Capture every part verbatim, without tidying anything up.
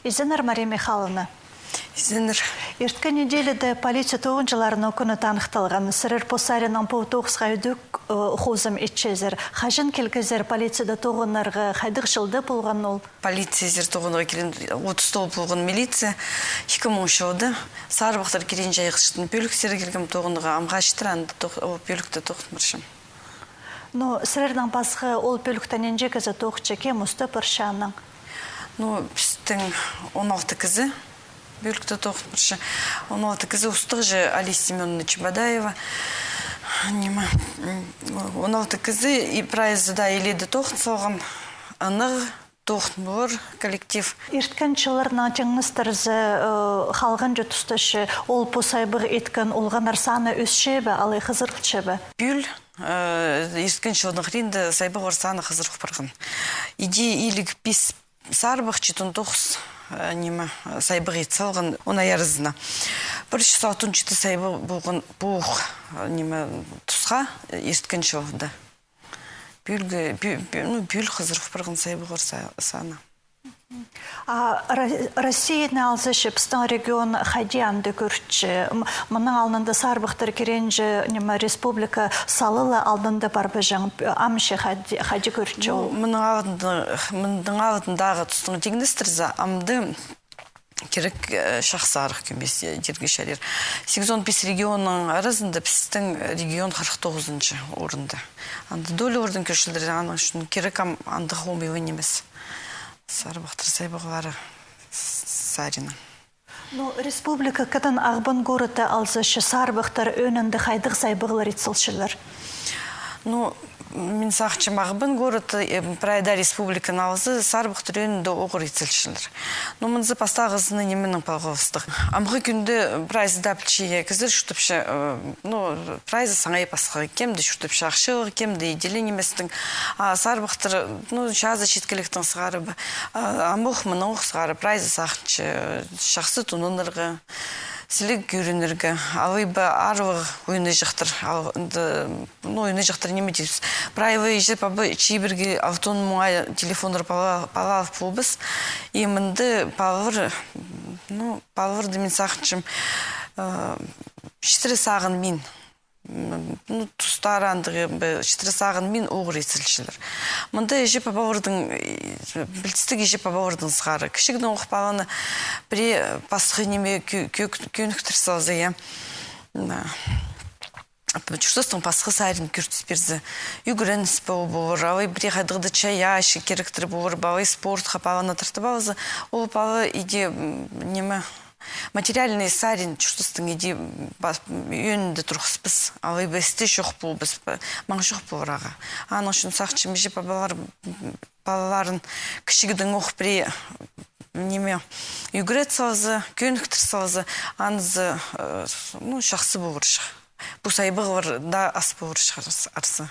Изеннер, Мария Михайловна. Изеннер. Ирткен неделяда полиция тоғынҷыларының кӱні таныхталған. Сірер пос саринаң пу тоғысха ідӧк, э, хозым итчезер. Хаҷан килгезер полицияда тоғынарға, хайдағ чылда полған ол? Полициязар тоғынарға килген, отыс тоғыс полған милиция, ікі муң чылда. Сарбахтар киренҷі айғасчатхан пӧліксер килгем тоғынарға, амға читіре анда тох-, ол пӧлікте тоғын парчам. Ну, сірернең пасха ол пӧлікте нинҷе кізі тоғынча, кем устап парча анаң? Ну, пістің он алты кізі пӧлікте тоғын парча. Он алты кізі устағҷы Алия Семёновна Чебодаева. Ниме, м, он алты кізі, и прайзы даа илееде тоғын салғам. Аннаң тоғын полар коллектив. Ирткен чылларнаң теңнестірзе, э, халғанҷы туста че ол пу сайбағ иткен олғаннар саны ӧсче бе, алай хызырылча бе? Пӱӱл, э, ирткен чылдың хыринда сайбағлар саны хызырыл парған. Иди илиг пис сарбах, читон тоғыс, э, ниме, сайбағ ит салған он ай аразына. Пір чӱс алтон читі сайбағ полған пу, э, ниме, тусха, э, ирткен чылда. Пӱӱлге, пӱ-, пӱ-, ну, пӱӱл хызырыл парған сайбағлар са-, саны. А Ро-, Россияны алза че, пістің регион хайди анда кӧрінче? М-, мының алнында сарбахтар киренҷі, ниме, республика салы ла алнында парбаҷаң, ам че хайди, хайди кӧрінче ол? Ну, мының алнында, мының алнындағы тустаң теңнестірзе, амды кирек, э, чахсы арах кӧмес, э, тирге чарир. Сигізон пис регионның аразында пістің регион хырых тоғызынҷы орында. Анда доля орын кӧрчелер, аның ӱчӱн кирек ам андағ хомай нимес. Сарбахтар сайбағлары с-, саринаң. Ну, республика кӧдін Ағбан городты алза че, сарбахтар ӧӧнінде хайдағ сайбағлар ит салчалар? Ну, мин сағынчам, Ағбан город, э, прай даа республиканы алза, сарбахтар ӧӧнінде оғыр ит салчалар. Ну, мынзы пастағызынаң нименең палғалыстығ. Амғы кӱнде прайзы даа пілче, кізілер чуртапча, э, ну, прайзы саңай пасха, кем дее чуртапча ахчалығ, кем дее иділі ниместең. А сарбахтар, ну, чазы читкелектең сығара ба. А, амох, мынаох сығара, прайзы сағынча, чахсы тонанарға, сіліг кӧрінерге, алай ба аарлығ ойнаҷахтар, ал, анда, ну, ойнаҷахтар ниме тіпчебіс. Прай ла іҷе-паба чибіргі алтон муңға телефоннар пала-, пала алып полбас. И мында палалар, ну, палаларды мин сағынчам, э, читіре сағынмин. М, ну, тустары андағ, бе, читіре сағынмин оғыр ит салчалар. Мында іҷе-пабаларның, э, пілдістіг іҷе-пабаларның сығара. Кічігдең ох паланы пірее пасха ниме кӧ-, кӧ-, кӧніктір салза, я. М, чуртастың пасха сарин кӧртіс пирзе, ӱгреніс пол-, полар, алай пірее хайдағ-да чайаачы киректер полар, алай спортха паланы тартып алза, ол пала иди, м, ниме, материальный сарин чуртастың иди, м, ба-, ӧӧнінде турғыспас, алай ба істі чох полбас, ба-, маң чох полар ағаа. Аның ӱчӱн сағынчам, іҷе-пабалар, м, палаларын кічігдең ох пірее, ниме, ӱгрет салза, кӧніктір салза, анзы, э, ну, чахсы поларҷых. Пу сайбағлар даа ас поларҷых арс-, арса.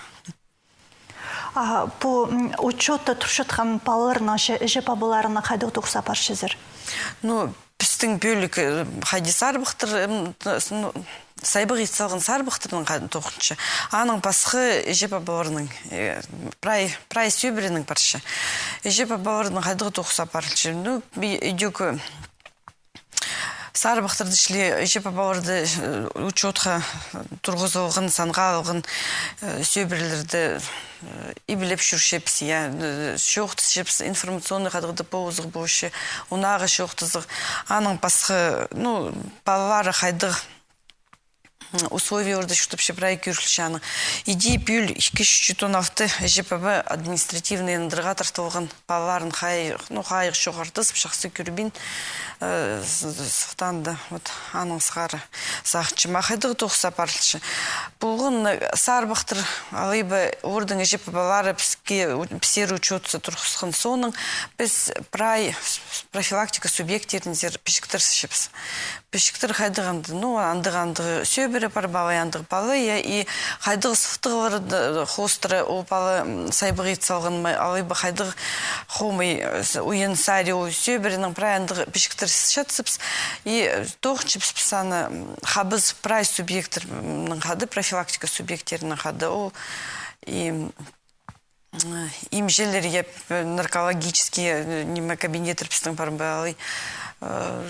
А пу, м, учётта турчатхан палаларның че іҷе-пабаларынаң хайдағ тоғыс апарчазар? Ну, пістің пӧлік, э, хайди сарбахтар, м, т-, с-, ну, сайбағ ит салған сарбахтарнаң ха-, тоғынча. Аның пасха іҷе-пабаларның, э, прай, прай сӧбіренің парча. Іҷе-пабаларның хайдағ тоғыс апарылча? Ну, би-, ідӧк, э, сарбахтарды чіли, іҷе-пабаларды, э, учётха, э, турғызылған, санға алған, э, сӧбірелерді, э, иблеп чӧрчебіс, я, э, чоохтасчабыс, информационный хайдағ-да поводтығ полча, ондағы чоохтазығ. Аның пасха, ну, палалары хайдағ, м, условияларда чуртапча, прай кӧрілче аның. Иди пӱӱл ікі чӱс читон алты іҷе-паба административный андарға тартылған. Палаларын хай-, ну, хайығ чоғартызып, чахсы кӧрбин, э, с-, с-, сыхтаанда, вот, аның сығара сағынчам. А хайдағ тоғыс апарылча? Полған, э, сарбахтар, алай ба олардың іҷе-пабалары піске, у-, пістер учётсар турғысхан соонаң, піс прай с-, с-, профилактика субъекттерінзер пічіктірчебіс. Пічіктер хайдағ анда, ну, андағ, андағ сӧбіре пар ба, алай андағ пала, я, и хайдағ сылтағлар, д-, хоостыра ол пала, м, сайбағ ит салған ма, алай ба хайдағ хомай, э, с-, уйан сари ол сӧбіренің, прай андағ пічіктер сыхчатсабыс, и, э, тоғынчабыс піс аны, м, хабыс прай субъекттернің хада, профилактика субъекттернің хада, ол, и, м, имҷілер, я, наркологический, э, ниме, кабинеттер пістің пар ба, алай, э,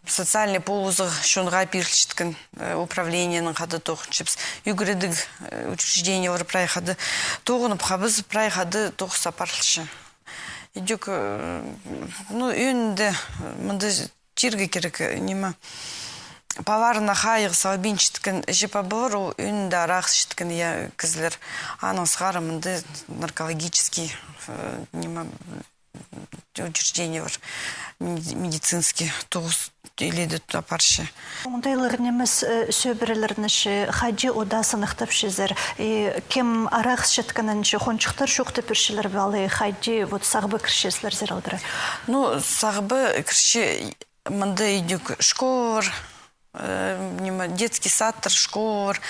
социальный полозығ чонға пирілчеткен, э, управлениенің хада тоғынчабыс. Ӱгредіг, э, учреждениелер прай хада тоғынып, хабыс прай хада тоғыс апарылча. Идӧк, э, ну, ӧӧнінде, э, мында чирге кирек, э, ниме, палаларына хайығ салбинчатхан іҷе-пабалар, ол ӧӧнінде арағас ічеткен, я, кізілер. Аның сығара мында наркологический, э, ниме, учреждениелер, меди-, медицинский тоғыс иледе апарча. Оңдайлығ нимес, э, сӧбірелерні че хайди одаа сыныхтапчазар, и кем арағас ічеткенін че хонҷыхтар чоохтап пирчелер бе, алай хайди вот сағба кірчезер алдыра? Ну, сағба кірче мында идӧк школалар, э, ниме, детский садтар, школалар,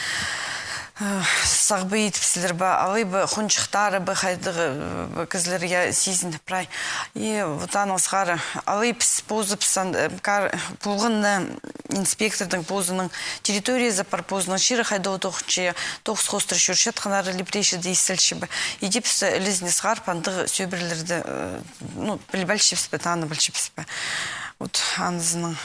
э, сағба итіпчелер бе, алай ба хонҷыхтары ба, хайдағ, э, кізілер, я, сизін прай. И вот аның сығара, алай піс позыбыс, э, кар-, полған, э, инспектордың позының территориязы пар, позының чирі хайда тоғынча, я, тоғыс хоостыра чӧрчеткеннер липтейші де истілче бе. Иди піс, э, ілезіне сығарып, андағ сӧбірелерні, э, ну, піліп алчабыс па, танып алчабыс па. Вот, анызының.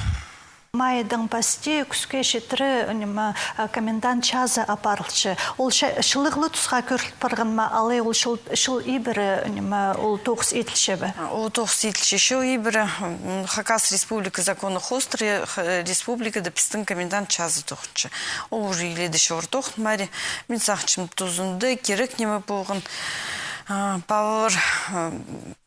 Майдың пасти кӱске читіре, ниме, а, комендант чазы апарылча. Ол ча-, чылығлығ тусха кӧріл парған ма, алай ол чыл, чыл ибіре, ниме, ол тоғыс итілче бе? А, ол тоғыс итілче чыл ибіре, м, Хакас Республика законы хоостыра, х-, республикада пістің комендант чазы тоғынча. Ол уже иледе чоғыр тоғын, мари. Мин сағынчам, тузында кирек ниме полған. А, палалар, а,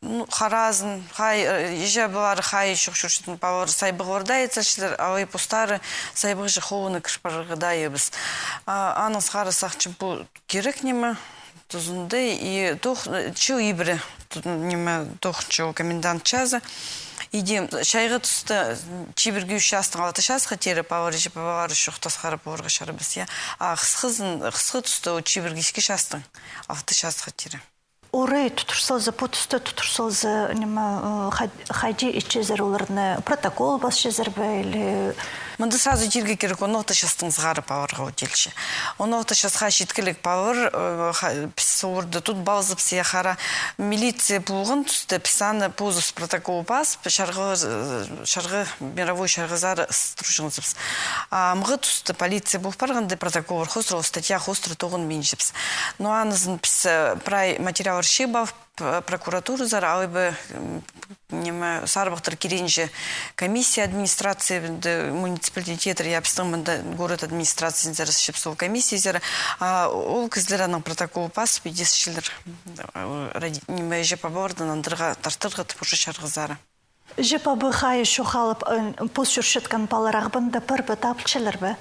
ну, харазын, хай, э, іҷе-пабалары хайы чох чӧрчеткен палалар сайбағларда итчелер, алай постары сайбағҷы холына кір парарға даа ибіс. А, аның сығара сағынчам, пу кирек ниме, тузында и тоғ-, э, чыл ибіре, ту-, ниме, тоғынча ол комендант чазы. Иди чайғы туста чибіргі ӱс частаң алты часта тире палалар, іҷе-пабалары чох тасхара поларға чарабас, я. А хысхызын, хысхы туста ол чибіргі ікі частаң алты часта тире. Орай тудыр салза, пу туста тудыр салза, ниме, э, хай-, хайди итчезер оларны, протокол пасчазар ба или? Мында сразу тирге кирек, он алты частаң сығара палаларға ол тилче. Он алты часта читкелік палалар, э, ха-, піс оларды тудып алзабыс, я, хара. Милиция полған туста піс аны позыбыс протокол пазып, чарғы, э, чарғы, мировой чарғызар ыстырҷаңзыбыс. А амғы туста полиция пол парғанда протокол хоостыра, ол статья хоостыра тоғынминчебіс. Но анызын піс, э, прай материаллар чыып алып, п-, прокуратуразар, алай ба, м, ниме, сарбахтар киренҷі комиссия администрацияда, муниципалитеттер, я, пістің мында город администрациязар чыып, сол комиссиязар, а ол кізілер анаң протокол пазып, идесчілер, м, ради-, ниме, іҷе-пабаларны андарға тартарға тіп уже чарғызары. Іҷе-паба хайы чох алып, ы, пос чӧрчеткен палалар Ағбанда пар ба, табылчалар ба?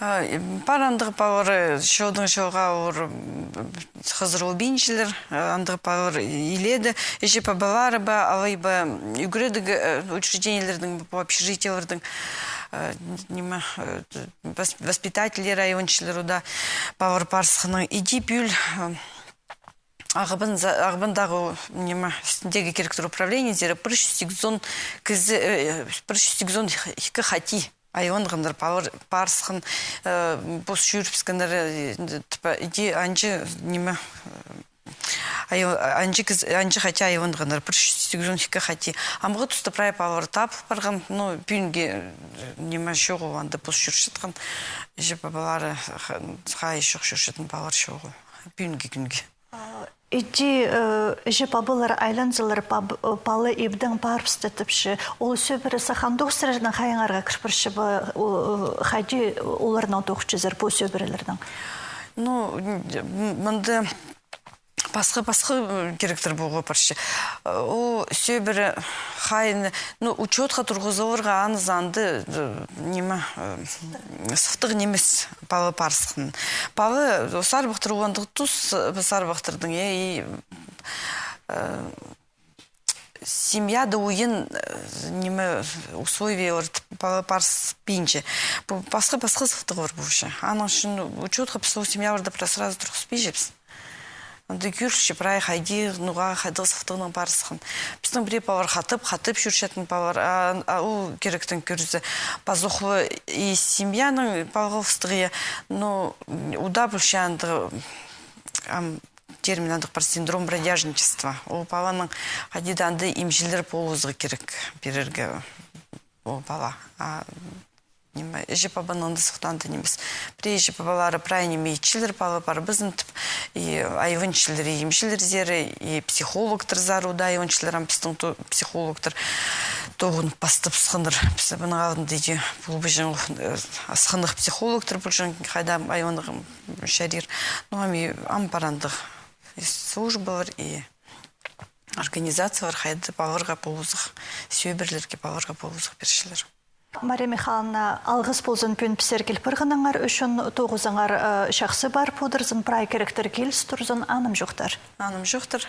А, м, пар андағ палалар, чылдаң чылға олар, м, хызырылбинчалар, а, андағ палалар иледе, іҷе-пабалары ба, алай ба, ӱгредіг, э, учреждениелернің, общежитиелернің, э, ниме, э, вос-, воспитательлері айланчалар, уда палалар парысханнаң. Иди пӱӱл, э, Ағбан за-, Ағбандағы, ниме, істіндегі киректер управлениезер пір чӱс сигізон кізі, э, пір чӱс сигізон ікі хати айланғаннар, палалар парысхан, э, пос чӧрібіскеннер, э, тіпе, иди анҷа, ниме, э, ай-, анҷа кіз-, анҷа хати айланғаннар, пір чӱс сигізон ікі хати. Амғы туста прай палалар табыл парған, ну, пӱӱнге, э, ниме, чоғыл анда пос чӧрчеткен, іҷе-пабалары ха-, хайы чох чӧрчеткен палалар чоғыл пӱӱнгі кӱнге. А, иди, э, іҷе-пабалар айланзалар, паб-, э, пала ибдең парыбысты тіпче. Ол сӧбіре сах андағ сірернің хайыңарға кір парча ба, о, э, хайди оларнаң тоғынчазар, пу сӧбірелернең? Ну, м, мында пасха-пасха, м, киректер поларға парча. Э, ол сӧбіре хайын, ну, учётха турғызыларға анызы анда, э, ниме, э, сыхтығ нимес пала парысхан. Пала, сарбахтар ол андағ тус, э, сарбахтарның, э, и, э, семьяда ойын, э, ниме, условиялар пала парыспинча. Пу пасха-пасха сыхтығлар полча. Аның ӱчӱн учётха піс ол семьяларны прай сразу турғыспинчабыс. Анда кӧрче прай хайди, ноға, хайдағ сыхтығнаң парысхан. Пістің пірее палалар хатап, хатап чӧрчеткен палалар, а, а ол киректең кӧрзе, пазох ла и семьяның палғалыстығы, я, ну, удаа полча анда, ам, термин андағ пар, синдром бродяжничества. Ол паланың хайди-да анда имҷілер полызығы кирек пирерге. Ол пала. А ниме, іҷе-пабаның анда сохтанды нимес. Пірее іҷе-пабалары прай ниме итчелер, пала парыбызын тіп, и айванчалар, и имҷілерзер, и психологтар заруда айванчалар, ам пістің ту-, психологтар тоғын пастап сыхханнар. Піс пінің алнында иди пол пілҷең, э, сыхханнығ психологтар пілҷең, хайда айванарға чарир. Ну, ам и, ам пар андағ и службалар, и организациялар, хайда паларға полызығ, сӧбірелерге паларға полызығ пирчелер. Мария Михайловна, алғыс ползын, пӱӱн пісер кил парғаныңар ӱчӱн. Тоғызыңар, э, чахсы парып одырзын, прай киректер киліс турзын, анымҷохтар. Анымҷохтар.